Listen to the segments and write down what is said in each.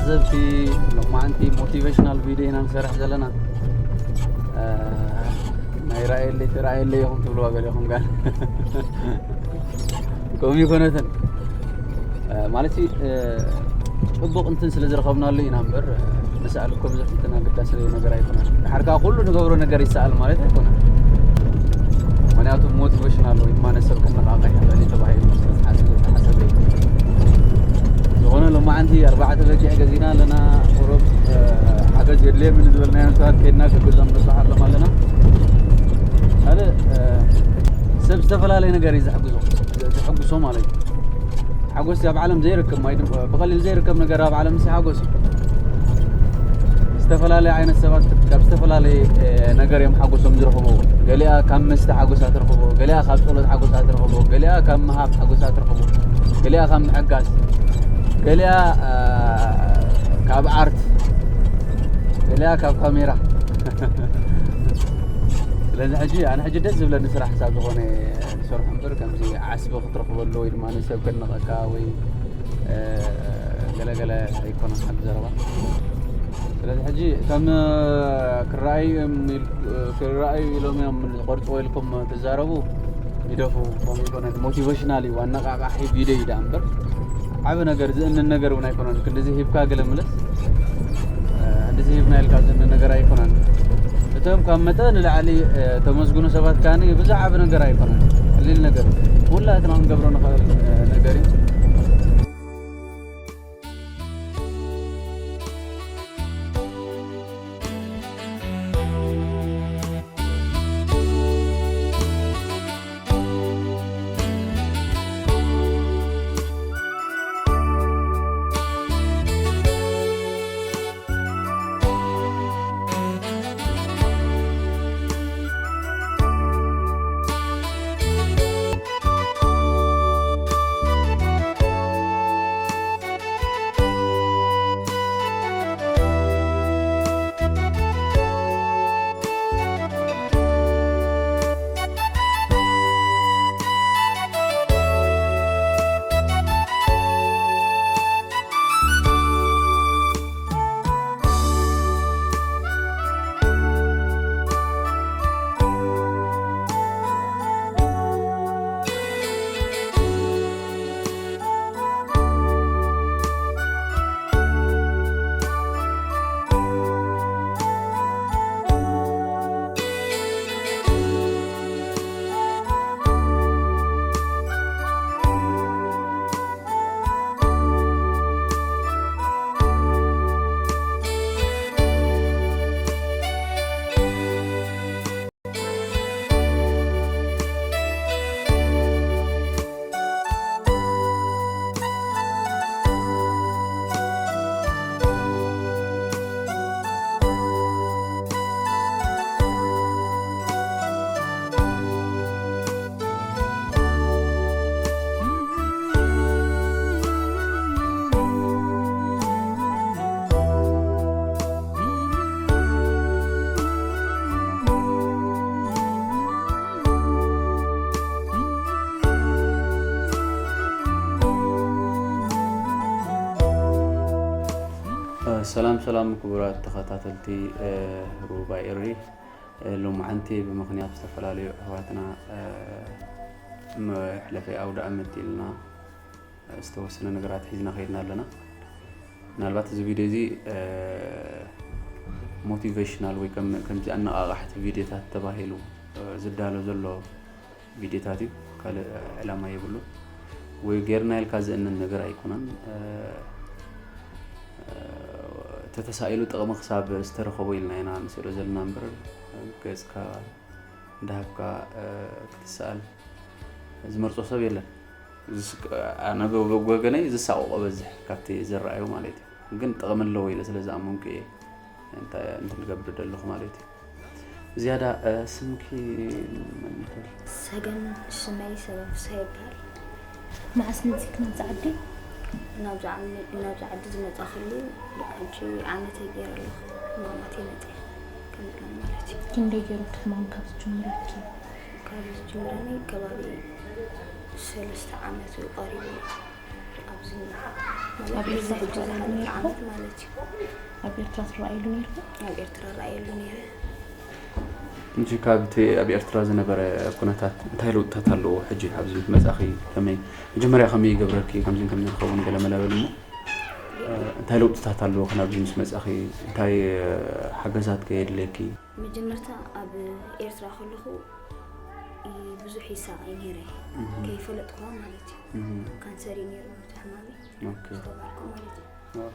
ሰብቲ ሎማዓንቲ ሞቲቬሽናል ቪድዮ ኢና ንሰርሕ ዘለና። እ፣ ናይ ራእየለይ ተራእየለይ ኢኹም ትብልዋ ገሊኹም ጋር ከምኡ ይኮነትን። እ፣ ማለት እ፣ ጽቡቕ እንትን ስለ ዝረኸብናሉ ኢና እምበር፣ እ፣ ንስኣል እኮ ብዙሕ እንትን ኣገዳሲ ነገር ኣይኮነን። ድሓር ከዓ ኩሉ ንገብሮ ነገር ይሰኣል ማለት ኣይኮነን። ምክንያቱ ሞቲቬሽናል ወይ ድማ ንሰብ ከነቃቕሕ ይኽእል እዩ ተባሂሉ ስለ ዝሓሰብ፣ ዝተሓሰበ እዩ። ዝኾነ ሎማዓንቲ ኣርባዕተ በጊዕ ገዚእና ኣለና። ቁሩብ፣ እ፣ ሓገዝ የድልየም ንዝበልናዮም ሰባት ከይድና ክግዞም ንብፅሓሎም ኣለና። ካልእ፣ እ፣ ሰብ ዝተፈላለየ ነገር እዩ ዘሕግዞ፣ ዘሕግሶ ማለት እዩ። ሓጎስ ኣብ ዓለም ዘይርከብ ማይ ድም-፣ ብቐሊል ዘይርከብ ነገር ኣብ ዓለም ሲ ሓጎስ እዩ። ዝተፈላለየ ዓይነት ሰባት ካብ ዝተፈላለየ፣ እ፣ ነገር እዮም ሓጎሶም ዝረኽቡ። ገሊኣ ካብ መስተ ሓጎሳ ትረኽቦ፣ ገሊኣ ካብ ጸሎት ሓጎሳ ትረኽቦ፣ ገሊኣ ካብ ምሃብ ሓጎሳ ትረኽቦ፣ ገሊኣ ካብ ምሕጋዝ፣ ገሊኣ፣ እ፣ ካብ ኣርት፣ ገሊኣ ካብ ካሜራ። ስለዚ ሕጂ ኣነ ሕጂ ደስ ዝብለኒ ስራሕ ሳብ ዝኾነ ዝሰርሖ እምበር ከምዚ ዓስቢ ክትረኽበሉ ወይ ድማ ንሰብ ከድንቐካ ወይ፣ እ፣ ገለገለ ኣይኮነን ሓቂ ዘረባ። ስለዚ ሕጂ ከም ክረኣዩ እዮም ኢል-፣ ክረኣዩ ኢሎም እዮም ዝቐርጽዎ ኢልኩም ትዛረቡ፣ ይደፉ። ከምኡ ይኮነን። ሞቲቬሽናል እዩ፣ ኣነቓቓሒ ቪድዮ እዩ ደኣ እምበር ዓቢ ነገር ዝእንን ነገር እውን ኣይኮነን። ክንድዚ ሂብካ ገለ ምልስ፣ እ፣ ክንድዚ ሂብና ኢልካ ዝእንን ነገር ኣይኮነን። እቶም ካብ መጠን ንላዕሊ፣ እ፣ ተመስግኑ ሰባት ከኣኒ ብዙሕ ዓቢ ነገር ኣይኮነን። ቀሊል ነገር እዩ። ኩላትና ክንገብሮ ንኽእል፣ እ፣ ነገር እዩ። ሰላም ሰላም ክቡራት ተኸታተልቲ፣ እ፣ ሩባ ኤሪ፣ እ፣ ሎማዓንቲ ብምኽንያት ዝተፈላለዩ ኣሕዋትና፣ እ፣ መሕለፊ ኣውደ ዓመት ኢልና ዝተወሰነ ነገራት ሒዝና ከይድና ኣለና። ምናልባት እዚ ቪድዮ እዚ፣ እ፣ ሞቲቬሽናል ወይ ከም፣ ከምዚ ኣነቓቓሕቲ ቪድዮታት ተባሂሉ፣ እ፣ ዝዳሎ ዘሎ ቪድዮታት እዩ። ካልእ ዕላማ የብሉን። ወይ ጌርና ኢልካ ዝእነን ነገር ኣይኮነን። እ፣ እ፣ ተተሳኢሉ ጥቕሚ ክሳብ ዝተረኸቦ ኢልና ኢና ንስእሎ ዘለና እምበር ገጽካ እንዳሃብካ፣ እ፣ ክትሰኣል ዝመርጾ ሰብ የለን። ዝስ-፣ ኣነ ብ-፣ ብወገነይ ዝሳቆቆ በዝሕ ካብቲ ዝረኣዩ ማለት እዩ። ግን ጥቕሚ ኣለዎ ኢለ ስለ ዝኣመንኩ እየ እንታይ እንትን ዝገብር ዘለኹ ማለት እዩ። ዝያዳ፣ እ፣ ስምኪ መን ይበሃል? ሰገን ስመይ ሰገን ፍስሃ ይበሃል። መዓስ መጺእኪ ናብዚ ዓዲ? ናብዚ ዓሚ-፣ ናብዚ ዓዲ ዝመጻኽሉ ሕጂ ዓመተይ ገይረ ኣለኹ። ንዓመተይ መጺአ ከም ዝብለኒ ማለት እዩ። ክንደይ ገይሩ እቲ ሕማም ካብ ዝጅምረኪ? ካብ ዝጅምረኒ ከባቢ ሰለስተ ዓመት እዩ ቀሪቡ። ኣብዚ ኣብ ኤርትራ ሕጂ ትረኣየሉ ዝሓለፈ ነይርኩ? ዓመት ማለት እዩ። ኣብ ኤርትራ ትረኣየሉ ነይርኩ? ኣብ ኤርትራ ረኣየሉ ነይረ። እንጂ ካብቲ ኣብ ኤርትራ ዝነበረ ኩነታት እንታይ ለውጥታት ኣለዎ? ሕጂ ኣብዚ ምስ መጻኺ ከመይ መጀመርያ ከመይ ይገብረኪ ከምዚ ከምዚ ክኸውን ገለ መለ በል እሞ እንታይ ለውጥታት ኣለዎ? ከናብዚ ምስ መጻኺ እንታይ ሓገዛት ከየድልየኪ? መጀመርታ ኣብ ኤርትራ ከለኹ ብዙሕ ይሳቐ ነይረ፣ ከይፈለጥኩዋ ማለት እዩ። ካንሰር እዩ ነይሩ እቲ ሕማመይ፣ ዝተባልኩ ማለት እዩ።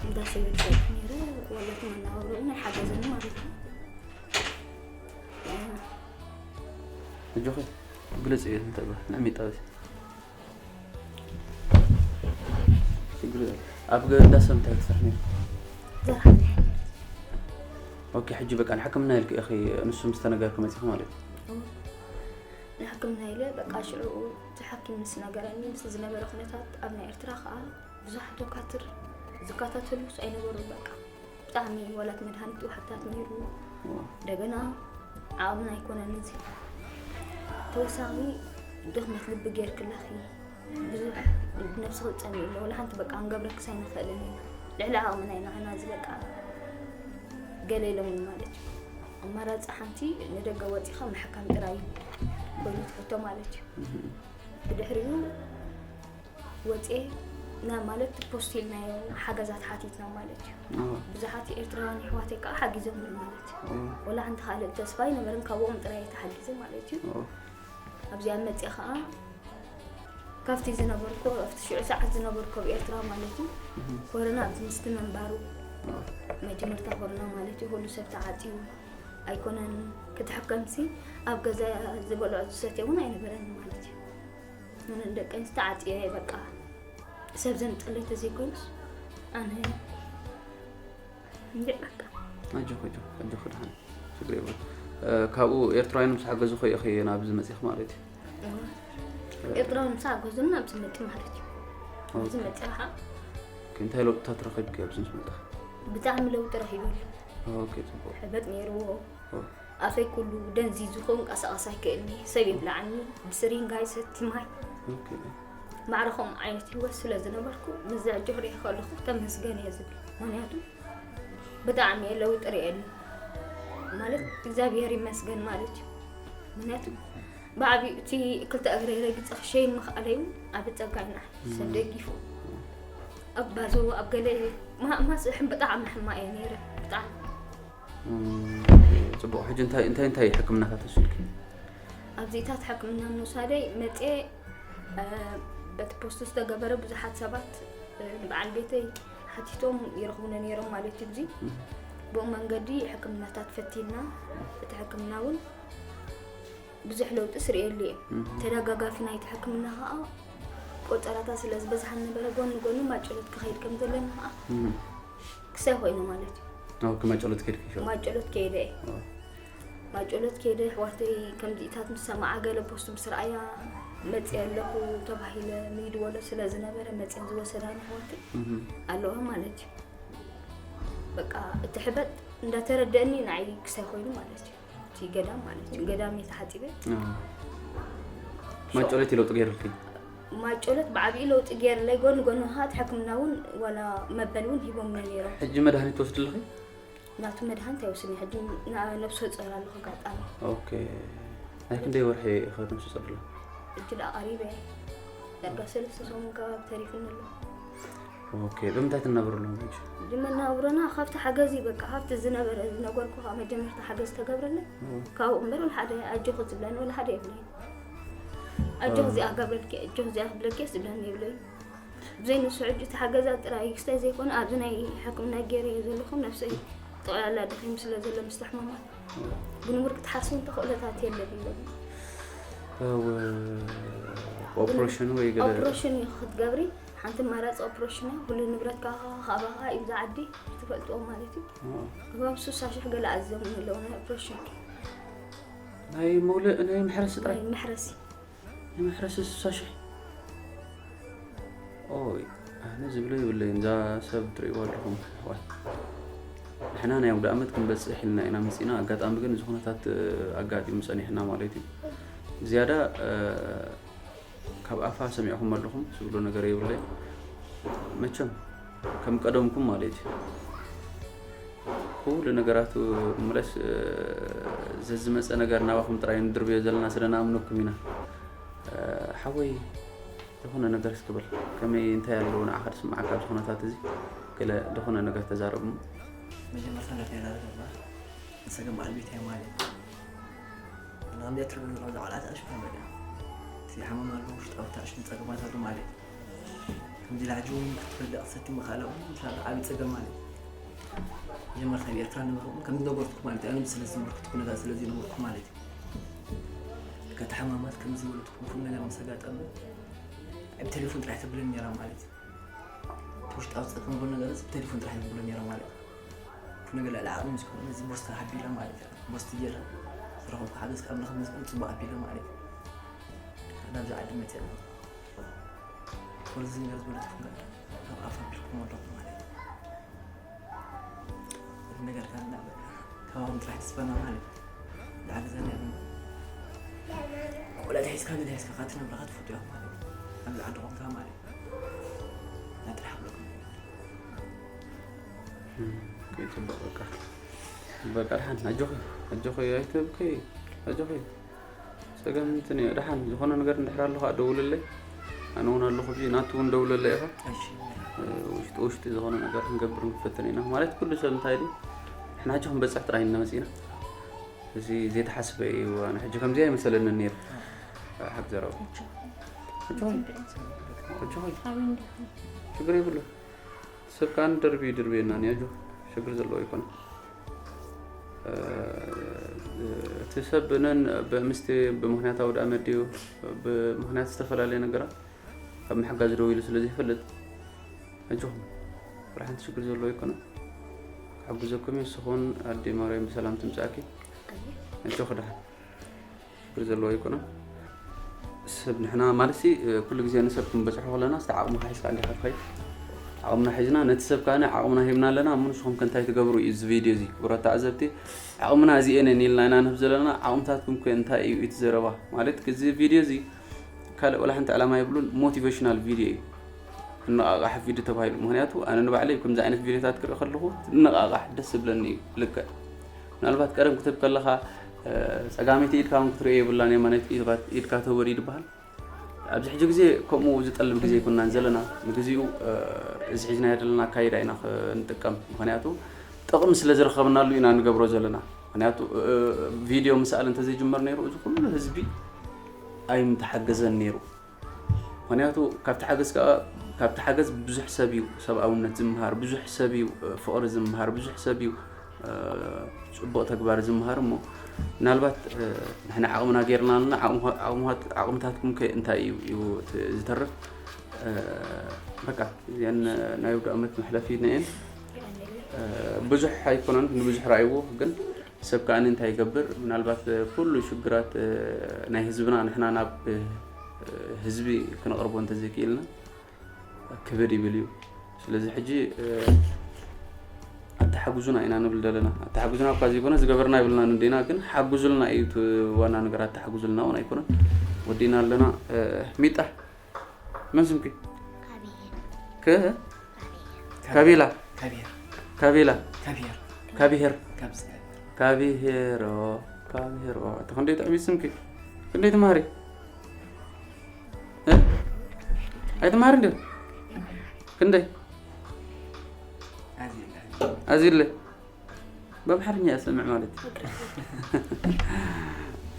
እንዳሰበልኩ ነይረ፣ ወላቱ መናባብሮ ናይ ሓገዘኒ ማለት እዩ። እጆኺ ግለጽ እየ እንተባ ንዕሚጣ ችግር የለም። ኣብ ገ- እንዳ ሰብ እንታይ ትሰርሕ ነይሩ? ዘራሕቲ ኦኬ፣ ሕጂ በቃ ንሕክምና ኢልኪ ኢኺ ንሱ ምስ ተነገርኪ መጺኺ ማለት እዩ። ንሕክምና ኢለ በቃ ሽዑ እቲ ሓኪም ምስ ነገረኒ ምስ ዝነበረ ኩነታት ኣብ ናይ ኤርትራ ከዓ ብዙሓት ዶካትር ዝከታተሉ ኣይነበሩን። በቃ ብጣዕሚ ዋላት መድሃኒት ውሕታት ነይሩ። እንደገና ዓቕምና ኣይኮነን እዚ። ተወሳኺ ድኽመት ልቢ ጌርክለኺ ብዙሕ ነብስኺ ትጸምኢ ኣሎ። ወላ ሓንቲ በቃ ክንገብረክስ ኣይንኽእልን ኢና። ልዕሊ ዓቕምና ኢና ንሕና እዚ በቃ ገለ ኢሎምኒ ማለት እዩ። ኣማራጺ ሓንቲ ንደገ ወጺኻ ምሕካም ጥራይ እዩ ኮይኑ ትሕቶ ማለት እዩ። ብድሕሪኡ ወፅኤ ና ማለት ፖስት ኢልናዮ ሓገዛት ሓቲትና ማለት እዩ። ብዙሓት ኤርትራውያን ኣሕዋተይ ከዓ ሓጊዞምኒ ማለት እዩ። ወላ ሓንቲ ካልእ ተስፋ ኣይነበረን፣ ካብኦም ጥራይ እየ ተሓጊዘ ማለት እዩ። ኣብዚኣ መፅአ ከዓ ካብቲ ዝነበርኩ ኣብቲ ሽዑ ሰዓት ዝነበርኩ ኣብ ኤርትራ ማለት እዩ ኮረና ኣብዚ ምስቲ ምንባሩ መጀመርታ ኮረና ማለት እዩ ኩሉ ሰብ ተዓፅዩ ኣይኮነን ክትሕከምሲ ኣብ ገዛ ዝበልዖ ዝሰትዮ እውን ኣይነበረን ማለት እዩ። ኣነ ንደቂ ኣንስትዮ ተዓፅየ በቃ ሰብ ዘምፀለይ ተዘይኮይኑስ ኣነ እንዴ በቃ ኣጆኺ ኣጆኺ ኣጆኺ ደሓን ችግር የብሉ። ካብኡ ኤርትራውያን ምስ ሓገዙኺ ኢኺ ናብዚ መፂኺ ማለት እዩ። ኤርትራዊ ምስ ሓገዙና ኣብዚ መፂ ማለት እዩ። ኣብዚ መፂ ከዓ እንታይ ለውጥታት ረኺብኪ ኣብዚ ምስ መጣኺ? ብጣዕሚ ለውጢ ረኺበሉ። ኦኬ ጽቡቅ። ሕበጥ ነይርዎ። ኣፈይ ኩሉ ደንዚዙ ክንቀሳቐስ ኣይክእልኒ። ሰብ ይብልዓኒ። ብስሪንጋ ይሰቲ ማይ። ኦኬ ማዕረ ከምኡ ዓይነት ህይወት ስለ ዝነበርኩ ምስዚ ሕጂ ክሪኦ ከለኹ ተመስገን እየ ዝብል። ምክንያቱ ብጣዕሚ እየ ለውጢ ርእየሉ ማለት እግዚኣብሔር ይመስገን ማለት እዩ። ምክንያቱ ብዓብዩ እቲ ክልተ እግረይ ረጊፀ ክሸይን ምኽኣለይ እውን ዓቢ ፀጋ ኢና ሰብ ደጊፉ ኣብ ባዞ ኣብ ገለ ማማስ ብጣዕሚ ሕማ እየ ነይረ ብጣዕሚ ጽቡቕ። ሕጂ እንታይ እንታይ እንታይ ሕክምናታት ወሲድኪ? ኣብዚታት ሕክምና ምውሳደይ መፅየ በቲ ፖስት ዝተገበረ ብዙሓት ሰባት ንበዓል ቤተይ ሓቲቶም ይረኽቡነ ነይሮም ማለት እዩ። እዚ ብኡ መንገዲ ሕክምናታት ፈቲና እቲ ሕክምና እውን ብዙሕ ለውጢ ስርእየሉ እየ። ተደጋጋፊ ናይቲ ሕክምና ከዓ ቆፀራታት ስለ ዝበዝሓ ነበረ ጎኒ ጎኒ ማጨሎት ክኸይድ ከም ዘለኒ ከዓ ክሳይ ኮይኑ ማለት እዩ። ኦኬ ማጨሎት ከድኪ ሾ። ማጨሎት ከይደ እየ። ማጨሎት ከይደ ኣሕዋተይ ከምዚኢታት ምስ ሰማዓ ገለ ፖስት ምስ ረኣያ መፅየ ኣለኹ ተባሂለ ምይድወሎ ስለ ዝነበረ መፅየን ዝወሰዳኒ ኣሕዋተይ ኣለዋ ማለት እዩ። በቃ እቲ ሕበጥ እንዳተረደእኒ ንዓይ ክሳይ ኮይኑ ማለት እዩ። እቲ ገዳም ማለት እዩ። ገዳም እየ ተሓፂበ። ማጨሎት ለውጢ ገይሩልኪ? ማጨሎት ብዓብዩ ለውጢ ገይርለይ ጎኒ ጎኒ ከዓ እቲ ሕክምና እውን ዋላ መበል እውን ሂቦምና ነይሮም። ሕጂ መድሃኒት ትወስዲ ኣለኺ? ናቱ መድሃኒት ኣይወስድን ሕጂ ነብሰ ጾር ኣለኹ ኣጋጣሚ። ኦኬ ናይ ክንደይ ወርሒ ኢኺ ነብሰ ጾር ኣለኺ? ሕጂ ደኣ ቀሪበ እየ ዳርጋ ሰለስተ ሰሙን ከባቢ ተሪፍኒ ኣሎ። ኦኬ ብምንታይ ትናበሩ ኣለኹም ሕጂ? ሕጂ መናብሮና ካብቲ ሓገዝ እዩ በቃ ካብቲ ዝነበረ ዝነገርኩኻ መጀመርታ ሓገዝ ተገብረለይ ካብኡ እምበር ወላ ሓደ ኣጆኺ ዝብለኒ ወላ ሓደ የብለይን። ኣጆኺ እዚኣ ክገብረልኪ ኣጆኺ እዚኣ ክብለኪ ዝብለኒ የብለይን። ብዘይ ንሱ ሕጂ እቲ ሓገዛት ጥራይ ክስታይ ዘይኮነ ኣብዚ ናይ ሕክምና ገይረዮ ዘለኹ ነብሰይ ጠቕላላ ደኺሙ ስለ ዘሎ ምስቲ ሕማማት ብንቡር ክትሓስቢ ተኽእሎታት የለን ይብለኒ። ኦፕሬሽን ወይ ገለ ኦፕሬሽን እዩ ክትገብሪ ሓንቲ ኣማራፂ ኦፕሬሽን እያ ኩሉ ንብረትካ ካባኻ እዩ ዝዓዲ ትፈልጥዎ ማለት እዩ። እዞም ስሳ ሽሕ ገለ ኣዚዞም ኣለዉ ናይ ኦፕሬሽን ናይ መውልእ ናይ መሕረሲ ጥራይ ናይ መሕረሲ ናይ መሕረሲ ስሳ ሽሕ ኦይ ኣነ ዝብሎ የብለይን እዛ ሰብ ትርእይዋ ኣለኹም ኣሕዋት ንሕና ናይ ኣውደ ኣመት ክንበፅሕ ኢልና ኢና መፂና ኣጋጣሚ ግን እዚ ኩነታት ኣጋጢሙ ፀኒሕና ማለት እዩ ዝያዳ ካብ ኣፋ ሰሚዕኹም ኣለኹም ዝብሎ ነገር የብለይ። መቸም ከም ቀደምኩም ማለት እዩ። ኩሉ ነገራቱ ምለስ ዘዝመፀ ነገር ናባኹም ጥራይ ንድርብዮ ዘለና ስለ ንኣምነኩም ኢና። ሓወይ ዝኾነ ነገር እስክብል ከመይ እንታይ ኣለዎ ንዓኻ ዝስምዓካ ኣብዚ ኩነታት እዚ ገለ ዝኾነ ነገር ተዛረብሞ። መጀመርታ ነታ ኢና ዘለና ንሰገም በዓል ቤት እያ ማለት እዩ። ንከምዚኣ ትርጉም ዘለዋ ዛዕባታት ኣሽፋ በዳ እቲ ሓማም ኣሎ ውሽጣዊ ታሽን ፀገማት ኣሎ ማለት እዩ። ከምዚ ላሕጂ እውን ክትበልዕ ክትሰቲ ምኽኣላ እውን ዓብዪ ፀገም ማለት እዩ። መጀመርታ ኣብ ኤርትራ ነበርኩም ከም ዝነበርኩ ማለት እዩ። ኣነ ስለ ዝነበርኩ እቲ ኩነታት ስለ ዝነበርኩ ማለት እዩ። ከተሓማማት ከም ዝበለትኩም ኩሉ ነገር ምስ ኣጋጠመ ኣብ ቴሌፎን ጥራሕ ትብለኒ ነራ ማለት እዩ። ውሽጣዊ ፀገም ኩሉ ነገር ብቴሌፎን ጥራሕ ትብሎ ነራ ማለት እዩ። ኩሉ ነገር ልዕሊ ዓቕሚ ምስ ኮነ ነዚ ቦስት ሃቢለ ማለት እዩ። ቦስት ገይረ ዝረኸብኩ ሓገዝ ካብ ንኽብ ምስ ፅቡቅ ኣቢለ ማለት እዩ። ናብዚ ዓዲ መፅእ ኩሉ እዚ ነገር ዝበለትኩም ካብ ኣፍ ኣቢልኩም ኣለኹም ማለት እዩ። ነገር ካባኹም ጥራሕ ተስፋና ማለት እዩ። ዝሓግዘና የብልና። ቆልዓ ተሒዝካ ግን ተሒዝካ ካብ ትነብረኻ ትፈትዮ ማለት እዩ። ኣብዚ ዓዲ ቆምካ ማለት እዩ። ናይ ጥራሕ ክብለኩም። ከይፅቡቅ በቃ በቃ ድሓን ኣጆኺ ኣጆኺ ኣይትብከይ ኣጆኺ። ጸገም እንትን እዩ። ደሓን ዝኾነ ነገር እንድሕር ኣሎ ኸዓ ደውልለይ። ኣነ እውን ኣለኹ ኣብዚ ናቱ እውን ደውለለይ ኢኻ። እሺ ውሽጢ ውሽጢ ዝኾነ ነገር ክንገብር ንፈትን ኢና። ማለት ኩሉ ሰብ እንታይ ድዩ ንሕና ሕጂ ክንበጽሕ ጥራይ ኢና መጺእና። እዚ ዘይተሓስበ እዩ። ኣነ ሕጂ ከምዚ ኣይመሰለንን ነይሩ። ሓቂ ዘረባ ሕጂ ኾይ ሕጂ ኾይ ችግር የብሉ። ሰብ ከኣ ንደርቢ ድርብየና ንያጆ ችግር ዘለዎ ኣይኮነ። እቲ ሰብ ነን ብምስቲ ብምክንያት ኣውደ ኣመት ድዩ ብምክንያት ዝተፈላለየ ነገራት ካብ ምሕጋዝ ደው ኢሉ ስለ ዘይፈልጥ ኣጆኹም። ወላ ሓንቲ ሽግር ዘለዎ ኣይኮነ። ክሕግዘኩም እዩ። ንስኹን ኣደ ማርያም ብሰላም ትምጻእኪ። ኣጆኹ ደሓን ሽግር ዘለዎ ኣይኮነ። ሰብ ንሕና ማለት ሲ ኩሉ ግዜ ንሰብ ክንበጽሖ ከለና ስቲ ዓቕምኻ ሒዝካ እንዲኻ ትኸይድ። ዓቕምና ሒዝና ነቲ ሰብ ከኣ ዓቕምና ሂብና ኣለና። እሞ ንስኹም ከ እንታይ ትገብሩ እዩ እዚ ቪድዮ እዚ? ክቡራት ተዓዘብቲ ዓቕምና እዚኤን እየን ኢልና ኢና ንህብ ዘለና። ዓቕምታትኩም ከ እንታይ እዩ እቲ ዘረባ? ማለት እዚ ቪድዮ እዚ ካልእ ወላ ሓንቲ ዕላማ የብሉን። ሞቲቬሽናል ቪድዮ እዩ። ትነቓቓሕ ቪድዮ ተባሂሉ። ምክንያቱ ኣነ ንባዕለይ ከምዚ ዓይነት ቪድዮታት ክርኢ ከለኹ ትነቓቓሕ ደስ ዝብለኒ እዩ። ልክዕ ምናልባት ቀደም ክትብ ከለኻ ጸጋመይቲ ኢድካ እውን ክትርእዮ የብላን የማነይቲ ኢድካ ተወር ይድበሃል። ኣብዚ ሕጂ ግዜ ከምኡ ዝጠልብ ግዜ ኣይኮንናን ዘለና። ንግዚኡ እዚ ሒዝናዮ ዘለና ኣካይዳ ኢና ክንጥቀም። ምክንያቱ ጥቕሚ ስለ ዝረኸብናሉ ኢና ንገብሮ ዘለና። ምክንያቱ ቪድዮ ምስኣል እንተዘይጅመር ነይሩ እዚ ኩሉ ህዝቢ ኣይምተሓገዘን ነይሩ። ምክንያቱ ካብቲ ሓገዝ ከዓ ካብቲ ሓገዝ ብዙሕ ሰብ እዩ ሰብኣውነት ዝምሃር፣ ብዙሕ ሰብ እዩ ፍቕሪ ዝምሃር፣ ብዙሕ ሰብ እዩ ፅቡቕ ተግባር ዝምሃር። እሞ ምናልባት ንሕና ዓቕምና ጌርና ኣለና። ዓቕምታትኩም ከ እንታይ እዩ እዩ ዝተርፍ? በቃ እዚኣን ናይ ውድ ዓመት መሕለፊ ነየን ብዙሕ ኣይኮነን ንብዙሕ ረኣይዎ ግን ሰብ ከኣ እንታይ ይገብር? ምናልባት ኩሉ ሽግራት ናይ ህዝብና ንሕና ናብ ህዝቢ ክነቕርቦ እንተዘይክኢልና ክብድ ይብል እዩ። ስለዚ ሕጂ ኣተሓግዙና ኢና ንብል ዘለና። ኣተሓግዙና እኳ ዘይኮነ ዝገበርና ይብልናን እንዲና፣ ግን ሓግዙልና እዩ እቲ ዋና ነገር። ኣተሓግዙልና እውን ኣይኮነን ወዲእና ኣለና። ሚጣ መን ስምኪ? ከ ካቢላ ከቢር ካቢላ ከቢር ካቢሄር ካብዚ ካቢሄሮ ካቢሄሮ። እቲ ክንደይ ጥዕሚ ስምኪ? ክንደይ ትማሃሪ? እ? ኣይትማሃሪ እንዲ? ክንደይ? ኣዚለ ኣዚለ በምሓርኛ እሰምዕ ማለት እዩ።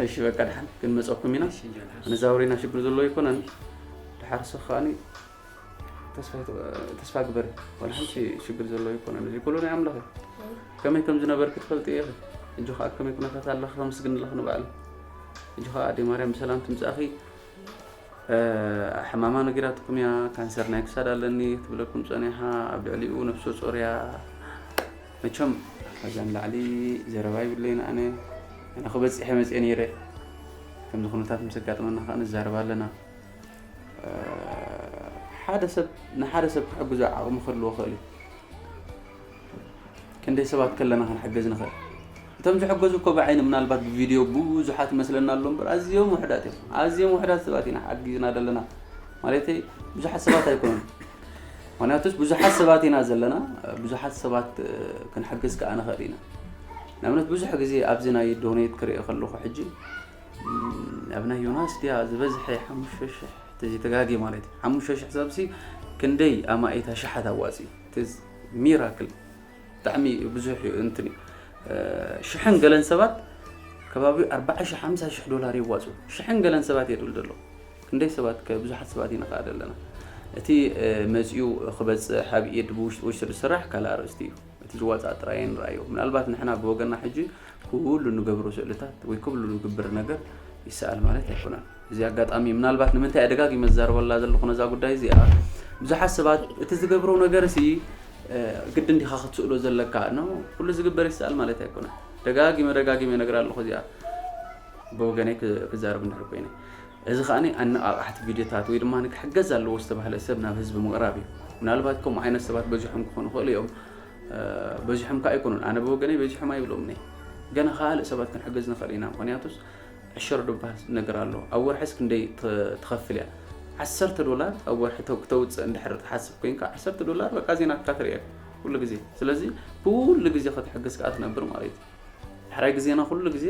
እሺ በቃ ድሓን ክንመፀኩም ኢና። ሽንጆና ኣነ ዛውሪና ሽግር ዘለዎ ኣይኮነን። ድሓር ስኻኒ ተስፋ ግበሪ። ዋላ ሓንቲ ሽግር ዘለዎ ኣይኮነን። እዚ ኩሉ ናይ ኣምላኽ እዩ። ከመይ ከም ዝነበርኪ ትፈልጢ ኢኺ። ሕጂ ኸዓ ከመይ ኩነታት ኣለኺ ከምስግንለኺ ንባዕሉ። ሕጂ ኸዓ ኣደይ ማርያም ብሰላም ትምጻእኺ። ሕማማ ነጊራትኩም እያ። ካንሰር ናይ ክሳድ ኣለኒ ክትብለኩም ጸኒሓ። ኣብ ልዕሊኡ ነፍሰ ጾር እያ። መቸም ካብዛ ንላዕሊ ዘረባ ይብለይን ኣነ። ኣነ ክበጽሕ እየ መጽየ ነይረ። ከምዚ ኩነታት ምስ ኣጋጥመና ከኣ ንዛረብ ኣለና። ሓደ ሰብ ንሓደ ሰብ ክሕግዞ ዓቕሚ ክህልዎ ክእል እዩ። ክንደይ ሰባት ከለና ክንሕግዝ ንኽእል? እቶም ዝሕገዙ እኮ ብዓይኒ ምናልባት ብቪድዮ ብዙሓት መስለና ኣሎ እምበር ኣዝዮም ውሕዳት እዮም። ኣዝዮም ውሕዳት ሰባት ኢና ሓጊዝና ዘለና። ማለተይ ብዙሓት ሰባት ኣይኮኑን። ምኽንያቱስ ብዙሓት ሰባት ኢና ዘለና፣ ብዙሓት ሰባት ክንሕግዝ ከኣ ንኽእል ኢና። ንኣብነት ብዙሕ ግዜ ኣብዚ ናይ ዶኔት ክርኢ ከለኹ ሕጂ ኣብ ናይ ዮናስ ድያ ዝበዝሐ ሓሙሽተ ሽሕ ተዘይተጋግየ ማለት እዩ። ሓሙሽተ ሽሕ ሰብሲ ክንደይ ኣማኢት ኣሽሓት ኣዋፂኡ። ሚራክል ብጣዕሚ ብዙሕ እዩ እንትን እዩ። ሽሕን ገለን ሰባት ከባቢ ኣርባዓ ሽሕ ሓምሳ ሽሕ ዶላር የዋፅኡ። ሽሕን ገለን ሰባት የድል ዘሎ። ክንደይ ሰባት ከ ብዙሓት ሰባት ኢና ከኣ ዘለና። እቲ መፂኡ ክበፅሕ ኣብ ኢድ ብውሽጢ ውሽጢ ዝስራሕ ካልእ ኣርእስቲ እዩ። እቲ ዝዋፃእ ጥራይ ንርኣዮ። ምናልባት ንሕና ብወገና ሕጂ ኩሉ ንገብሮ ስእልታት ወይ ኩሉ ንግብር ነገር ይሰኣል ማለት ኣይኮነን። እዚ ኣጋጣሚ ምናልባት ንምንታይ ደጋጊመ ዝዛረበላ ዘለኹ ነዛ ጉዳይ እዚኣ ብዙሓት ሰባት እቲ ዝገብሮ ነገር ሲ ግድን ዲኻ ክትስእሎ ዘለካ ነው። ኩሉ ዝግበር ይሰኣል ማለት ኣይኮነን። ደጋጊመ ደጋጊመ ነግር ኣለኹ እዚኣ ብወገነይ ክዛረብ እንድሕር ኮይነ እዚ ከኣ ኣነቓቓሕቲ ቪድዮታት ወይ ድማ ክሕገዝ ኣለዎ ዝተባህለ ሰብ ናብ ህዝቢ ምቕራብ እዩ። ምናልባት ከምኡ ዓይነት ሰባት በዚሖም ክኾኑ ይኽእሉ እዮም። በዚሖም ከኣ ኣይኮኑን። ኣነ ብወገነይ በዚሖም ኣይብሎም እኔ። ገና ካልእ ሰባት ክንሕግዝ ንኽእል ኢና። ምኽንያቱስ ዕሸር ድበሃል ነገር ኣሎ። ኣብ ወርሕስ ክንደይ ትኸፍል እያ? ዓሰርተ ዶላር ኣብ ወርሒ ክተውፅእ እንድሕር ትሓስብ ኮይንካ ዓሰርተ ዶላር በቃ ዜናትካ ትርእየ ኩሉ ግዜ። ስለዚ ኩሉ ግዜ ክትሕግዝ ከኣ ትነብር ማለት እዩ። ሕራይ ግዜና ኩሉ ግዜ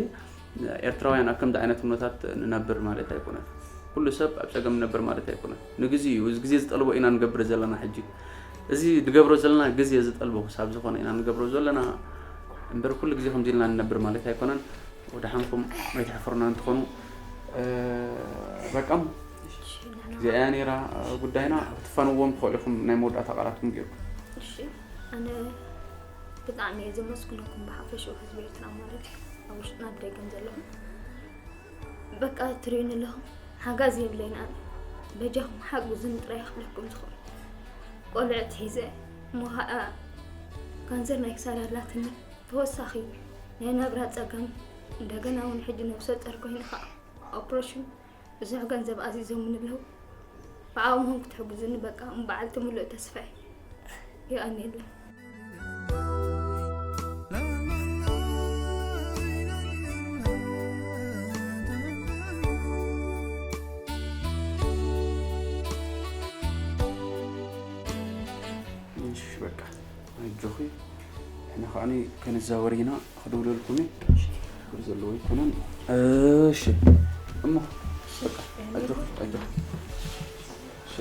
ኤርትራውያን ኣብ ከምዚ ዓይነት ኩነታት ንነብር ማለት ኣይኮነን። ኩሉ ሰብ ኣብ ጸገም ንነብር ማለት ኣይኮነን። ንግዜ እዩ፣ እዚ ግዜ ዝጠልቦ ኢና ንገብር ዘለና ሕጂ። እዚ ንገብሮ ዘለና ግዜ ዝጠልቦ ክሳብ ዝኾነ ኢና ንገብሮ ዘለና እምበር ኩሉ ግዜ ከምዚ ኢልና ንነብር ማለት ኣይኮነን። ወደ ሓንኩም ኣይትሕፍሩና እንትኾኑ በቃም እዚኣ እያ ነይራ ጉዳይና። ክትፋንዎም ትኽእሉ ኢኹም ናይ መወዳእታ ቃላትኩም ገይሩ። እሺ ኣነ ብጣዕሚ እየ ዘመስግነኩም ብሓፈሽኡ ህዝቢ ኤርትራ ማለት እዩ ኣብ ውሽጥና ብደገን ዘለኹም በቃ ትርእዩኒ ኣለኹም ሓጋዚ የብለይን ኣነ በጃኹም ሓግዙኒ ጥራይ ክብለኩም ዝኽእል ቆልዕት ሒዘ እሞ ከዓ ካንሰር ናይ ክሳድ ኣላትኒ ተወሳኺ ናይ ናብራ ፀገም እንደገና እውን ሕጂ ነብሰ ጡር ኮይነ ከዓ ኦፕሬሽን ብዙሕ ገንዘብ ኣዚዞምኒ ኣለዉ ብዓኦም እውን ክትሕግዙኒ በቃ እም በዓልቲ ሙሉእ ተስፋ እየ የቐንየለይ። እሺ በቃ ኣጆኺ ንሕና ከዓኒ ክንዛወር ኢና ክድውለልኩም እየ ችግር ዘለዎ ኣይኮነን እሺ እሞ በቃ ኣጆኺ ኣጆኺ እሺ